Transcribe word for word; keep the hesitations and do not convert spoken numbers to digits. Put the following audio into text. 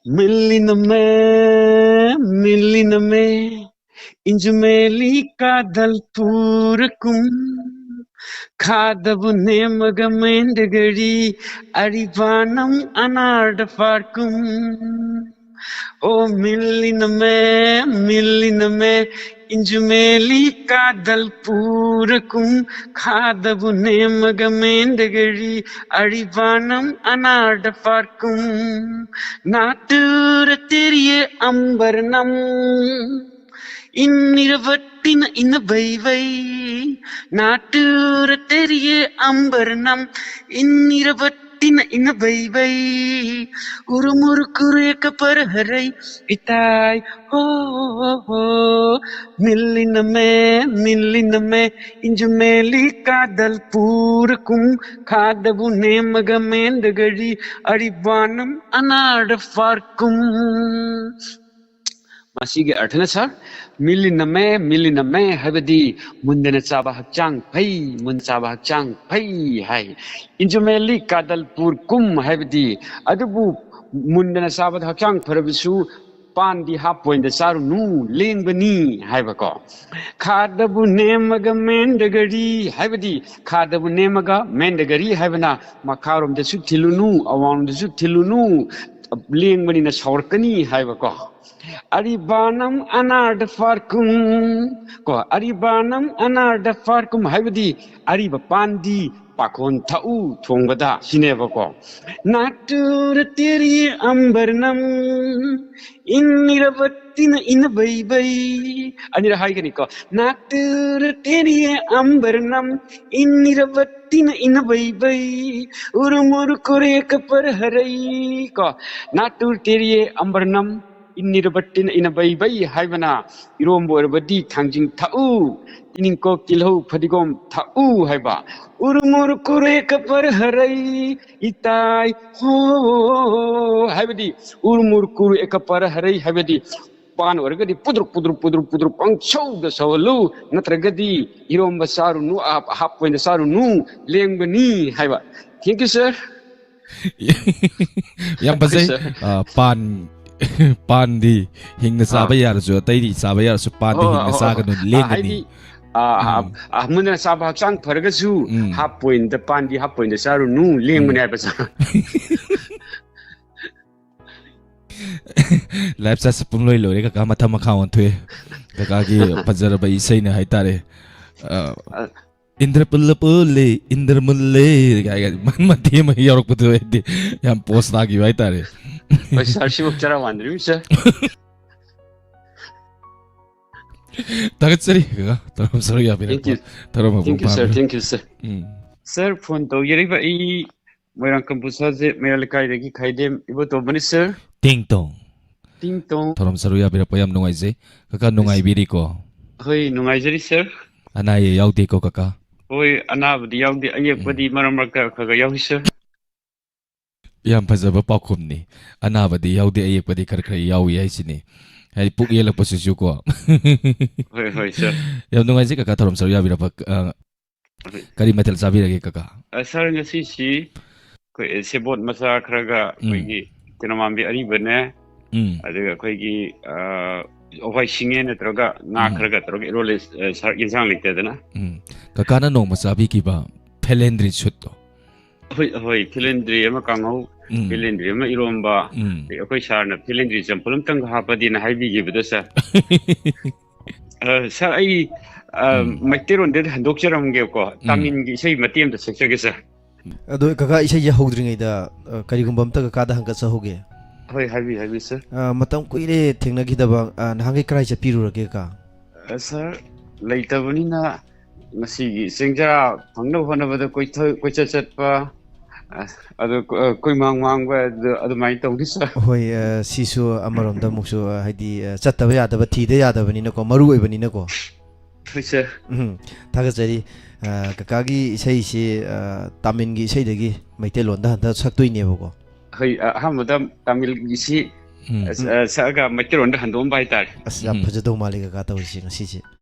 ꯃꯤꯜꯂꯤꯅꯃꯦ, ꯃꯤꯜꯂꯤꯅꯃꯦ, ꯏꯟꯖꯨꯃꯦꯂꯤ ꯀꯥꯗꯜ ꯄꯨꯔꯀꯨꯝ, ꯈꯥꯗꯕꯨ ꯅꯦꯝꯃꯒ ꯃꯦꯟꯗꯒꯔꯤ, ꯑꯔꯤꯕꯥꯅꯝ ꯑꯅꯥꯔꯗ ꯄꯥꯔꯀꯨꯝ. ꯑꯣ ꯃꯤꯜꯂꯤꯅꯃꯦ, ꯃꯤꯜꯂꯤꯅꯃꯦ, ꯏꯟꯖꯨꯃꯦꯂꯤ ꯀꯥꯗꯜ ꯄꯨꯔꯀꯨꯝ, ꯈꯥꯗꯕꯨ ꯅꯦꯝꯃꯒ ꯃꯦꯟꯗꯒꯔꯤ, ꯑꯔꯤꯕꯥꯅꯝ ꯑꯅꯥꯔꯗ ꯄꯥꯔꯀꯨꯝ. ꯅꯥꯇꯨꯔ ꯇꯦꯔꯤꯌꯦ ꯑꯝꯕꯔꯅꯝ, ꯏꯟꯅꯤꯔꯕꯠ ꯇꯤꯅ ꯏꯅ ꯕꯩ ꯕꯩ, ꯅꯥꯇꯨꯔ ꯇꯦꯔꯤꯌꯦ ꯑꯝꯕꯔꯅꯝ, ꯏꯟꯅꯤꯔꯕꯠ ꯇꯤꯅ ꯏꯅ ꯕꯩ ꯕꯩ, ꯎꯔꯨꯃꯨꯔꯨ ꯀꯨꯔꯦ ꯀꯄꯔ ꯍꯔꯩ, ꯏꯇꯥꯏ ꯍꯣ ꯍꯣ ꯍꯣ. ꯃꯤꯜꯂꯤꯅꯃꯦ, ꯃꯤꯜꯂꯤꯅꯃꯦ, ꯏꯟꯖꯨꯃꯦꯂꯤ ꯀꯥꯗꯜ ꯄꯨꯔꯀꯨꯝ, ꯈꯥꯗꯕꯨ ꯅꯦꯝꯃꯒ ꯃꯦꯟꯗꯒꯔꯤ, ꯑꯔꯤꯕꯥꯅꯝ ꯑꯅꯥꯔꯗ ꯄꯥꯔꯀꯨꯝ. ꯃꯁꯤꯒꯤ ꯑꯔꯊꯅ ꯁꯥꯔ, ꯃꯤꯜꯂꯤꯅꯝꯃꯦ, ꯃꯤꯜꯂꯤꯅꯝꯃꯦ ꯍꯥꯏꯕꯗꯤ ꯃꯨꯟꯗꯅ ꯆꯥꯕ ꯍꯛꯆꯥꯡ ꯐꯩ, ꯃꯨꯟ ꯆꯥꯕ ꯍꯛꯆꯥꯡ ꯐꯩ ꯍꯥꯏ. ꯏꯟꯖꯨꯃꯦꯂꯤ ꯀꯥꯗꯜ ꯄꯨꯔ ꯀꯨꯝ ꯍꯥꯏꯕꯗꯤ, ꯑꯗꯨꯕꯨ ꯃꯨꯟꯗꯅ ꯆꯥꯕꯗ ꯍꯛꯆꯥꯡ ꯐꯔꯕꯁꯨ ꯄꯥꯟꯗꯤ ꯍꯥꯞꯄꯣꯏꯟꯗ ꯆꯥꯔꯨꯅꯨ, ꯂꯦꯡꯕꯅꯤ ꯍꯥꯏꯕꯀꯣ. ꯈꯥꯗꯕꯨ ꯅꯦꯝꯃꯒ ꯃꯦꯟꯗꯒꯔꯤ ꯍꯥꯏꯕꯗꯤ, ꯈꯥꯗꯕꯨ ꯅꯦꯝꯃꯒ ꯃꯦꯟꯗꯒꯔꯤ ꯍꯥꯏꯕꯅ ꯃꯈꯥꯔꯣꯝꯗꯁꯨ ꯊꯤꯜꯂꯨꯅꯨ, ꯑꯋꯥꯡꯂꯣꯝꯗꯁꯨ ꯊꯤꯜꯂꯨꯅꯨ, ꯂꯦꯡꯕꯅꯤꯅ ꯁꯥꯎꯔꯛꯀꯅꯤ ꯍꯥꯏꯕꯀꯣ. ꯑꯔꯤꯕꯥꯅꯝ ꯑꯅꯥꯔꯗ ꯐꯥꯔꯀꯨꯝ ꯀꯣ, ꯑꯔꯤꯕꯥꯅꯝ ꯑꯅꯥꯔꯗ ꯐꯥꯔꯀꯨꯝ ꯍꯥꯏꯕꯗꯤ ꯑꯔꯤꯕ ꯄꯥꯟꯗꯤ ꯄꯥꯈꯣꯟ ꯊꯛꯎ ꯊꯣꯡꯕꯗ ꯁꯤꯅꯦꯕꯀꯣ. ꯅꯥꯇꯨꯔ ꯇꯦꯔꯤ ꯑꯝꯕꯔꯅꯝ ꯏꯟꯅꯤꯔꯕꯠꯇꯤꯅ ꯏꯅ ꯕꯩ ꯕꯩ. ꯑꯅꯤꯔꯛ ꯍꯥꯏꯒꯅꯤꯀꯣ. ꯅꯥꯇꯨꯔ ꯇꯦꯔꯤ ꯑꯝꯕꯔꯅꯝ ꯏꯟꯅꯤꯔꯕꯠꯇꯤꯅ ꯏꯅ ꯕꯩ ꯕꯩ, ꯎꯔꯨꯃꯨꯔꯨ ꯀꯨꯔꯦ ꯀꯄꯔ ꯍꯔꯩ ꯀꯣ. ꯅꯥꯇꯨꯔ ꯇꯦꯔꯤ ꯑꯝꯕꯔꯅꯝ ꯏꯟꯅꯤꯔꯕꯠꯇꯤꯅ ꯏꯅ ꯕꯩ ꯕꯩ ꯍꯥꯏꯕꯅ ꯏꯔꯣꯝꯕ ꯑꯣꯏꯔꯕꯗꯤ ꯊꯥꯡꯖꯤꯡ ꯊꯛꯎ, ꯇꯤꯅꯤꯡꯀꯣꯛ, ꯇꯤꯜꯍꯧ, ꯐꯗꯤꯒꯣꯝ ꯊꯛꯎ ꯍꯥꯏꯕ. ꯎꯔꯨꯃꯨꯔꯨ ꯀꯨꯔꯦ ꯀꯄꯔ ꯍꯔꯩ, ꯏꯇꯥꯏ ꯍꯣ ꯍꯥꯏꯕꯗꯤ, ꯎꯔꯨꯃꯨꯔꯨ ꯀꯨꯔꯦ ꯀꯄꯔ ꯍꯔꯩ ꯍꯥꯏꯕꯗꯤ ꯄꯥꯟ ꯑꯣꯏꯔꯒꯗꯤ ꯄꯨꯗ꯭ꯔꯨꯛ ꯄꯨꯗ꯭ꯔꯨꯛ ꯄꯨꯗ꯭ꯔꯨꯛ ꯄꯨꯗ꯭ꯔꯨꯛ ꯄꯪꯁꯧꯗ ꯁꯧꯍꯜꯂꯨ, ꯅꯠꯇ꯭ꯔꯒꯗꯤ ꯏꯔꯣꯝꯕ ꯆꯥꯔꯨꯅꯨ, ꯑꯍꯥꯞ ꯑꯍꯥꯞꯄ ꯑꯣꯏꯅ ꯆꯥꯔꯨꯅꯨ, ꯂꯦꯡꯕꯅꯤ ꯍꯥꯏꯕ. Thank you, sir. ꯌꯥꯝ ꯐꯖꯩ꯫ ꯑꯩꯈꯣꯏ ꯁꯥꯔ꯫ ꯑ, ꯄꯥꯟ, ꯄꯥꯟꯗꯤ ꯍꯤꯡꯅ ꯆꯥꯕ ꯑꯥ꯫ ꯌꯥꯔꯁꯨ, ꯑꯇꯩꯗꯤ ꯆꯥꯕ ꯌꯥꯔꯁꯨ, ꯄꯥꯟꯗꯤ ꯑꯣ, ꯍꯤꯡꯅ ꯑꯣ, ꯑꯣ꯫ ꯆꯥꯒꯅꯨ, ꯑ, ꯂꯦꯡꯒꯅꯤ꯫ ꯍꯥꯏꯗꯤ, ꯑ, ꯑ, ꯎꯝ꯫ ꯑ, ꯃꯨꯟꯅ ꯆꯥꯕ ꯍꯛꯆꯥꯡ ꯐꯔꯒꯁꯨ ꯎꯝ꯫ ꯍꯥꯞ ꯄꯣꯏꯟꯗ ꯄꯥꯟꯗꯤ ꯍꯥꯞ ꯄꯣꯏꯟꯗ ꯆꯥꯔꯨꯅꯨ, ꯂꯦꯡꯕꯅꯦ ꯎꯝ꯫ ꯍꯥꯏꯕ ꯁꯥꯔ꯫ Live chatꯁꯦ ꯄꯨꯡꯂꯣꯏ ꯂꯣꯏꯔꯦ, ꯀꯀꯥ ꯃꯊꯛ ꯃꯈꯥ ꯑꯣꯟꯊꯣꯛꯑꯦ꯫ ꯀꯀꯥꯒꯤ ꯐꯖꯔꯕ ꯏꯁꯩꯅ ꯍꯥꯏꯇꯥꯔꯦ꯫ ꯑ, ꯑ, "ꯏꯟꯗ꯭ꯔ ꯄꯨꯜꯂ ꯄꯨꯜꯂꯦ, ꯏꯟꯗ꯭ꯔ ꯃꯨꯜꯂꯦ" ꯀꯥꯏꯒ ꯃꯇꯦꯛ ꯑꯃ ꯌꯥꯎꯔꯛꯄꯗꯣ ꯑꯩꯗꯤ ꯌꯥꯝ ꯄꯣꯁ ꯇꯥꯈꯤꯕ ꯍꯥꯏꯇꯥꯔꯦ꯫ ꯍꯣꯏ, ꯁꯥꯔ, ꯁꯤꯐꯥꯎ ꯆꯔꯥ ꯋꯥꯟꯗ꯭ꯔꯤꯕꯅꯤ, ꯁꯥꯔ꯫ ꯊꯥꯒꯠꯆꯔꯤ, ꯀꯀꯥ, ꯇꯧꯔꯝ ꯁꯔꯨꯛ ꯌꯥꯕꯤꯔꯛꯄ꯫ Thank you. ꯊꯧꯔꯝ ꯃꯄꯨꯡ Thank you, sir. ꯐꯥꯕꯤꯔꯦ꯫ Thank you, sir. Um. Sir, phone ꯇꯧꯖꯔꯤꯕ ꯑꯩ ꯃꯣꯏꯔꯥꯡ ꯀꯝꯄꯨ ꯁꯥꯖꯦ ꯃꯩꯔꯥ ꯂꯩꯀꯥꯏꯗꯒꯤ ꯈꯥꯏꯗꯦꯝ ꯏꯕꯣꯇꯣꯝꯕꯅꯤ, sir꯫ ꯇꯤꯡ ꯇꯣꯡ꯫ ꯇꯤꯡ ꯇꯣꯡ꯫ ꯊꯧꯔꯝ ꯁꯔꯨꯛ ꯌꯥꯕꯤꯔꯛꯄ ꯌꯥꯝ ꯅꯨꯡꯉꯥꯏꯖꯩ꯫ ꯀꯀꯥ, ꯅꯨꯡꯉꯥꯏꯕꯤꯔꯤꯀꯣ? ꯍꯣꯏ, ꯅꯨꯡꯉꯥꯏꯖꯔꯤ, sir꯫ ꯑꯅꯥ ꯑꯌꯦꯛ ꯌꯥꯎꯗꯦꯀꯣ, ꯀꯀꯥ? ꯍꯣꯏ, ꯑꯅꯥꯕꯗꯤ ꯌꯥꯎꯗꯦ, ꯑꯌꯦꯛꯄꯗꯤ ꯎꯝ꯫ ꯃꯔꯛ ꯃꯔꯛꯇ ꯈꯔ ꯈꯔ ꯌꯥꯎꯏ, sir꯫ ꯌꯥꯝ ꯐꯖꯕ ꯄꯥꯎꯈꯨꯝꯅꯤ꯫ ꯑꯅꯥꯕꯗꯤ ꯌꯥꯎꯗꯦ, ꯑꯌꯦꯛꯄꯗꯤ ꯈꯔ ꯈꯔ ꯌꯥꯎꯏ ꯍꯥꯏꯁꯤꯅꯤ꯫ ꯍꯥꯏꯗꯤ ꯄꯨꯛ ꯌꯦꯛꯂꯛꯄꯁꯤꯁꯨ ꯀꯣ꯫ ꯍꯣꯏ, ꯍꯣꯏ, sir꯫ ꯌꯥꯝ ꯅꯨꯡꯉꯥꯏꯖꯩ ꯀꯀꯥ, ꯊꯧꯔꯝ ꯁꯔꯨꯛ ꯌꯥꯕꯤꯔꯛꯄ, ꯑ, ꯍꯣꯏ꯫ ꯀꯔꯤ ꯃꯊꯦꯜ ꯆꯥꯕꯤꯔꯒꯦ ꯀꯀꯥ? ꯑ, sir, ꯉꯁꯤꯁꯤ ꯑꯩꯈꯣꯏ ꯁꯦꯕꯣꯠ ꯃꯆꯥ ꯈꯔꯒ ꯎꯝ꯫ ꯑꯩꯈꯣꯏꯒꯤ ꯇꯦꯅꯧꯋꯥꯝꯕꯤ ꯑꯔꯤꯕꯅꯦ, ꯎꯝ꯫ ꯑꯗꯨꯒ ꯑꯩꯈꯣꯏꯒꯤ, ꯑ, ꯍꯋꯥꯏ ꯁꯤꯡꯉꯦ ꯅꯠꯇ꯭ꯔꯒ ꯉꯥ ꯎꯝ꯫ ꯈꯔꯒ ꯇꯧꯔꯒ ꯏꯔꯣꯜꯂꯦ, ꯑ, sir, ꯌꯦꯟꯁꯥꯡ ꯂꯩꯇꯗꯅ꯫ ꯎꯝ꯫ ꯀꯀꯥꯅ ꯅꯣꯡꯃ ꯆꯥꯕꯤꯈꯤꯕ ꯐꯦꯂꯦꯟꯗ꯭ꯔꯤ ꯁꯨꯠꯇꯣ꯫ ꯍꯣꯏ, ꯍꯣꯏ, ꯐꯦꯂꯦꯟꯗ꯭ꯔꯤ ꯑꯃ ꯀꯥꯡꯍꯧ, ꯎꯝ꯫ ꯐꯦꯂꯦꯟꯗ꯭ꯔꯤ ꯑꯃ ꯏꯔꯣꯝꯕ, ꯎꯝ꯫ ꯑꯗꯩ ꯑꯩꯈꯣꯏ sirꯅ ꯐꯦꯂꯦꯟꯗ꯭ꯔꯤ ꯆꯝꯐꯨꯠ ꯑꯝꯇꯪꯒ ꯍꯥꯞꯄꯗꯤꯅ ꯍꯥꯏꯕꯤꯈꯤꯕꯗꯣ, sir꯫ ꯑ, sir, ꯑꯩ, ꯑ, ꯎꯝ꯫ ꯃꯩꯇꯩꯔꯣꯟꯗ ꯍꯟꯗꯣꯛꯆꯔꯝꯒꯦꯀꯣ꯫ ꯎꯝ꯫ ꯇꯥꯃꯤꯜꯒꯤ ꯏꯁꯩ ꯃꯇꯦꯛ ꯑꯝꯇ ꯁꯛꯆꯒꯦ, sir꯫ ꯑꯗꯣ ꯀꯀꯥ, ꯏꯁꯩꯁꯦ ꯍꯧꯗ꯭ꯔꯤꯉꯩꯗ, ꯑ, ꯀꯔꯤꯒꯨꯝꯕ ꯑꯝꯇ ꯀꯀꯥꯗ ꯍꯪꯒꯠꯆꯍꯧꯒꯦ꯫ ꯍꯣꯏ, ꯍꯥꯏꯕꯤꯌꯨ, ꯍꯥꯏꯕꯤꯌꯨ, sir꯫ ꯑ, ꯃꯇꯝ ꯀꯨꯏꯔꯦ ꯊꯦꯡꯅꯈꯤꯗꯕ, ꯑ, ꯅꯍꯥꯟꯈꯩ ꯀꯔꯥꯏ ꯆꯠꯄꯤꯔꯨꯔꯒꯦ, ꯀꯀꯥ? ꯑ, sir, ꯂꯩꯇꯕꯅꯤꯅ ꯉꯁꯤꯒꯤ ꯆꯦꯡꯖꯥ ꯐꯪꯅꯕ ꯍꯣꯠꯅꯕꯗ ꯀꯣꯏꯊ-, ꯀꯣꯏꯆꯠ ꯆꯠꯄ, ꯑ, ꯑꯗꯨ ꯀꯣ-, ꯑ, ꯀꯣꯏꯃꯥꯡ ꯃꯥꯡꯕ ꯑꯗꯨ, ꯑꯗꯨꯃꯥꯏꯅ ꯇꯧꯔꯤ, sir꯫ ꯍꯣꯏ, ꯑ, ꯁꯤꯁꯨ ꯑꯃꯔꯣꯝꯗ ꯑꯃꯨꯛꯁꯨ, ꯑ, ꯍꯥꯏꯗꯤ, ꯑ, ꯆꯠꯇꯕ ꯌꯥꯗꯕ, ꯊꯤꯗ ꯌꯥꯗꯕꯅꯤꯅꯀꯣ, ꯃꯔꯨ ꯑꯣꯏꯕꯅꯤꯅꯀꯣ꯫ ꯍꯣꯏ, sir꯫ ꯎꯝ, ꯊꯥꯒꯠꯆꯔꯤ꯫ ꯑ, ꯀꯀꯥꯒꯤ ꯏꯁꯩꯁꯤ, ꯑ, ꯇꯥꯃꯤꯜꯒꯤ ꯏꯁꯩꯗꯒꯤ ꯃꯩꯇꯩꯂꯣꯟꯗ ꯍꯟꯗꯛ ꯁꯛꯇꯣꯏꯅꯦꯕꯀꯣ꯫ ꯍꯣꯏ, ꯑ, ꯑꯍꯥꯟꯕꯗ ꯇꯥꯃꯤꯜꯒꯤꯁꯤ, ꯎꯝ꯫ ꯑ, ꯎꯝ꯫ ꯑ, ꯁꯛꯑꯒ ꯃꯩꯇꯩꯂꯣꯟꯗ ꯍꯟꯗꯣꯛꯑꯝꯕ ꯍꯥꯏꯇꯥꯔꯦ꯫ ꯑꯁ, ꯌꯥꯝ ꯎꯝ꯫ ꯐꯖꯗꯧ ꯃꯥꯜꯂꯤ ꯀꯀꯥ ꯇꯧꯔꯤꯁꯦ ꯉꯁꯤꯁꯦ꯫